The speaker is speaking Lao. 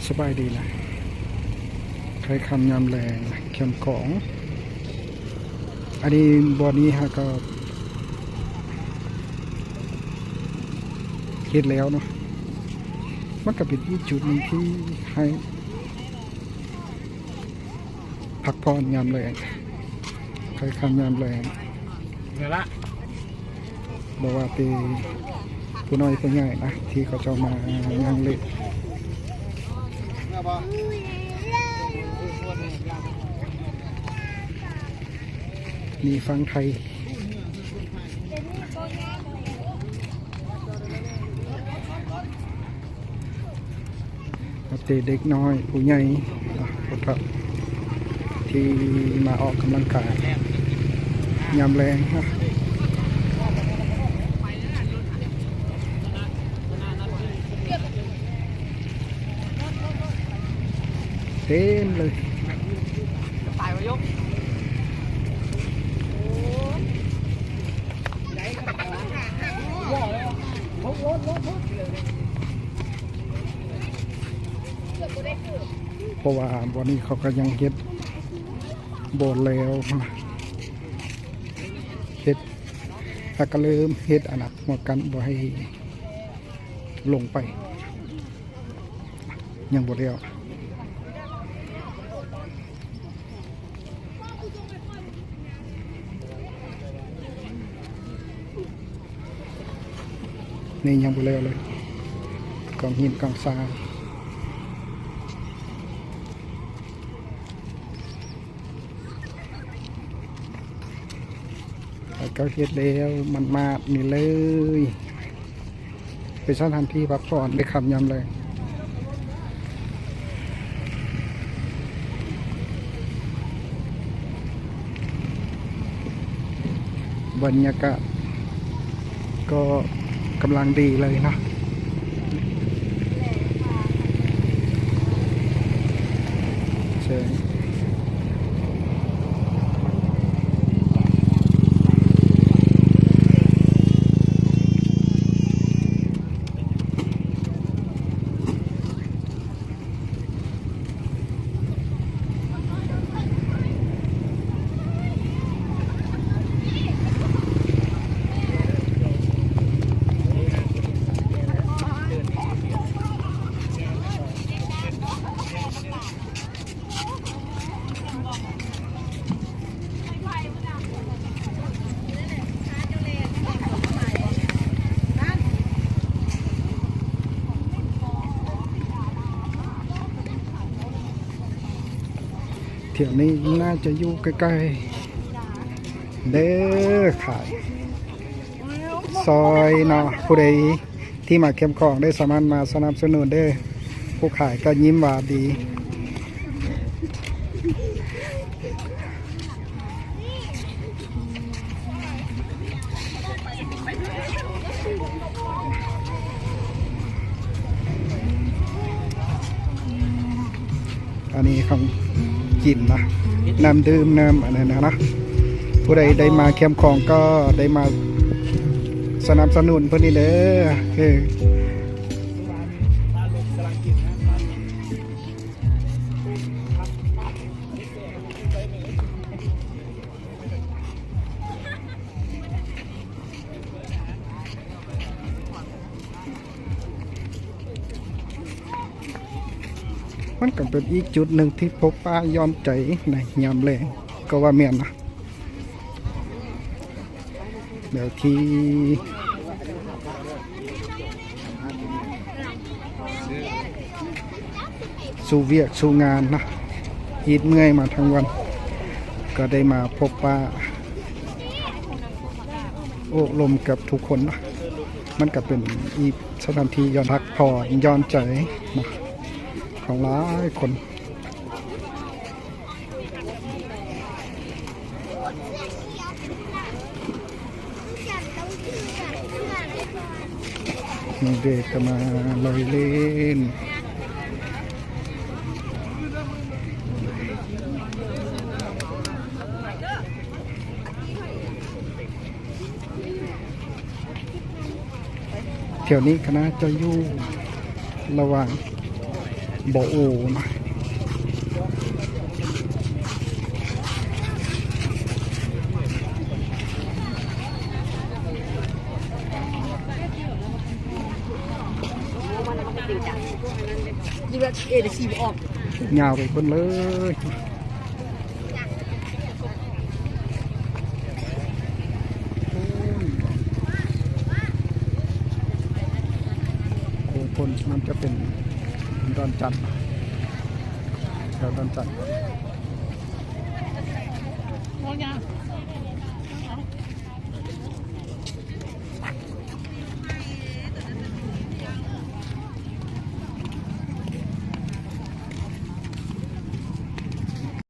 ສະບາຍດີນະ ຄ່ອຍຄ່ຳຍາມແລງນະ ແຄມຂອງ ອັນນີ້ບ່ອນນີ້ຫາກໍເຮັດແລ້ວເນາະ ມັນກໍເປັນອີກຈຸດໜຶ່ງທີ່ໃຫ້ ພັກຜ່ອນຍາມແລງ ຄ່ອຍຄ່ຳຍາມແລງ ເອີລະ ບໍ່ວ່າແຕ່ຜູ້ນ້ອຍຜູ້ໃຫຍ່ນະ ທີ່ເຂົາເຈົ້າມານັ່ງຫຼິ້ນ ນີ້ຝັ່ງໄທ. ນັບແຕ່ເດັກນ້ອຍ ຜູ້ໃຫຍ່ ນະ ຜູ້ເຖົ້າ ທີ່ມາອອກກຳລັງກາຍຍາມແລງນະ ເຕັມເລີຍ. ເພາະວ່າບ່ອນນີ້ເຂົາກໍຍັງເຮັດບໍ່ແລ້ວນະ ເຮັດ ແລ້ວກໍເລີ່ມເຮັດອັນນະ ຫົວກັ້ນບໍ່ໃຫ້ລົງໄປ ຍັງບໍ່ແລ້ວ. ນີ້ຍັງບໍ່ແລ້ວເລີຍ ກອງຫີນກອງຊາຍ ແລ້ວກໍເຮັດແລ້ວ ມັນມາດນີ້ເລີຍ. ເປັນສະຖານທີ່ພັກຜ່ອນໃນຄ່ຳຍາມແລງ ບັນຍາກາດກໍກຳລັງດີເລີຍເນາະ. ເຊີນ. ແຖວນີ້ໜ້າຈະຢູ່ໃກ້ໆ ເດີ ຂາຍ ຊອຍເນາະ ຜູ້ໃດທີ່ມາແຄມຂອງໄດ້ສາມາດມາສະໜັບສະໜູນເດີ ຜູ້ຂາຍກໍຍິ້ມຫວານດີ. ອັນນີ້ຂອງກິນນະ ນ້ຳດື່ມ ນ້ຳອັນນັ້ນນະ ຜູ້ໃດໄດ້ມາແຄມຂອງກໍໄດ້ມາສະໜັບສະໜູນເພິ່ນນີ້ເດີ ເອີ. ມັນກໍເປັນອີກຈຸດໜຶ່ງທີ່ພົບປະຢ່ອນໃຈໃນຍາມແລງ ກໍວ່າແມ່ນນະ ແນວທີ່ສູ້ວຽກສູ້ງານນະ ອີດເມື່ອຍມາທັງວັນ ກໍໄດ້ມາພົບປະ ໂອ້ລົມກັບທຸກຄົນເນາະ ມັນກໍເປັນອີກສະຖານທີ່ຢ່ອນພັກຜ່ອນຢ່ອນໃຈເນາະ ຂອງຫຼາຍຄົນ. ເດັກກໍມາລອຍຫຼິ້ນ ແຖວນີ້ຄະນະຈະຢູ່ລະຫວ່າງ ບໍ່ອູ້ນະ. ຍາວໄປພຸ້ນເລີຍ. ໂອ້ຍ ໂອ້ ໂຊນນັ້ນຈະເປັນດອນຈັນ ແຖວດອນຈັນ.